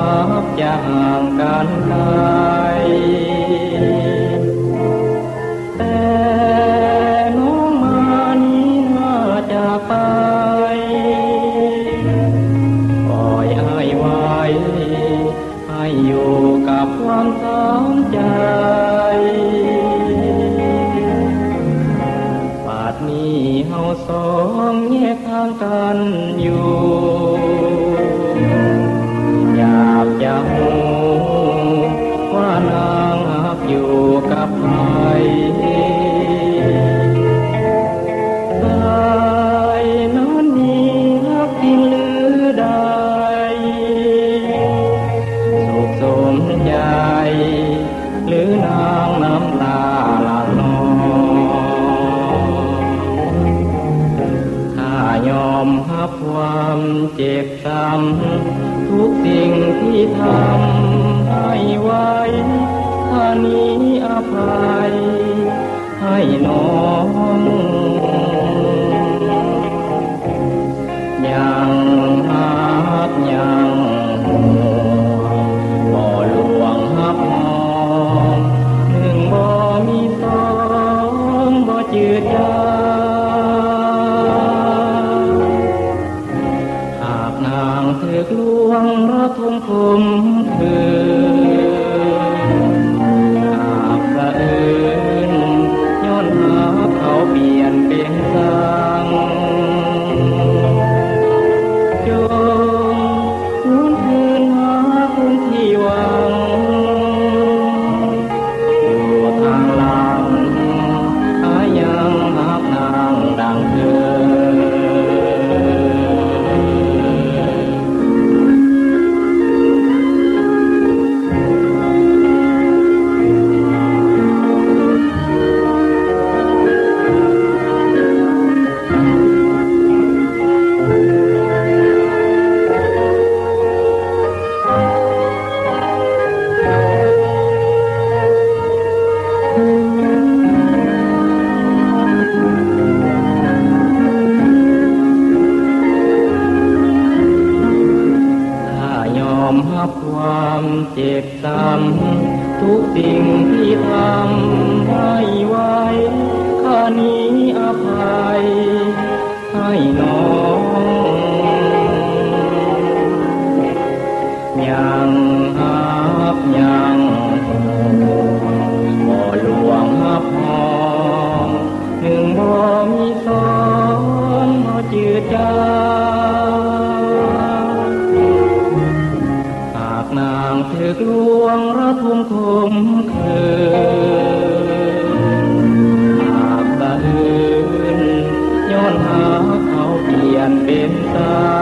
ຮັກຈະຫ່າງກັນໄກ ແຕ່ນ້ອງມານີໜ້າຈາກໄປ ປ່ອຍອ້າຍໄວ້ ໃຫ້ຢູ່ກັບຄວາມເສົ້າໃຈ ບັດນີ້ເຮົາສອງແຍກທາງກັນຢູ່ ຢາກຈະຮູ້ວ່ານາງຮັກຢູ່ກັບໃຜ ສາຍມານີຮັກຈິງຫຼືໃດ ສຸກສົມໃຈ ຫຼືນາງນ້ຳຕາຫຼັ່ງນອງ ຂ້າຍອມຮັບຄວາມເຈັບຊ້ຳ ທຸກສິ່ງທີ່ທຳໃຫ້ໄວ້ ຂ້າໜີອະໄພໃຫ້ນ້ອງ ຍັງຮັກຍັງຫ່ວງ ບໍ່ລວງຮັບຮອງ ໜຶ່ງບໍ່ມີສອງ ບໍ່ຈືດຈາງ ຫາກນາງຖືກລວງລະທົງຂົ່ມຂືນ ຫາກສະເອີນຍ້ອນຮັກເຂົາປ່ຽນເປັນຊ່າງ ຈົ່ງຫວນຄືນຫາຄົນທີ່ຫວັງ ຢູ່ທາງຫຼັງ ອ້າຍຍັງຮັກນາງດັ່ງເດີມ. ຂ້າຍອມຮັບຄວາມເຈັບຊ້ຳ ທຸກສິ່ງທີ່ທຳໃຫ້ໄວ້ ຂ້າໜີອະໄພ ໃຫ້ນ້ອງ ຍັງຮັກຍັງຫວງ ບໍ່ລວງຮັບຮອງ ໜຶ່ງບໍ່ມີສອງ ບໍ່ຈືດຈາງ ຫາກນາງຖືກລວງລະທົງຂົ່ມຂືນ ຫາກສະເອີນຍ້ອນຫາເຂົາປ່ຽນເປັນຊາ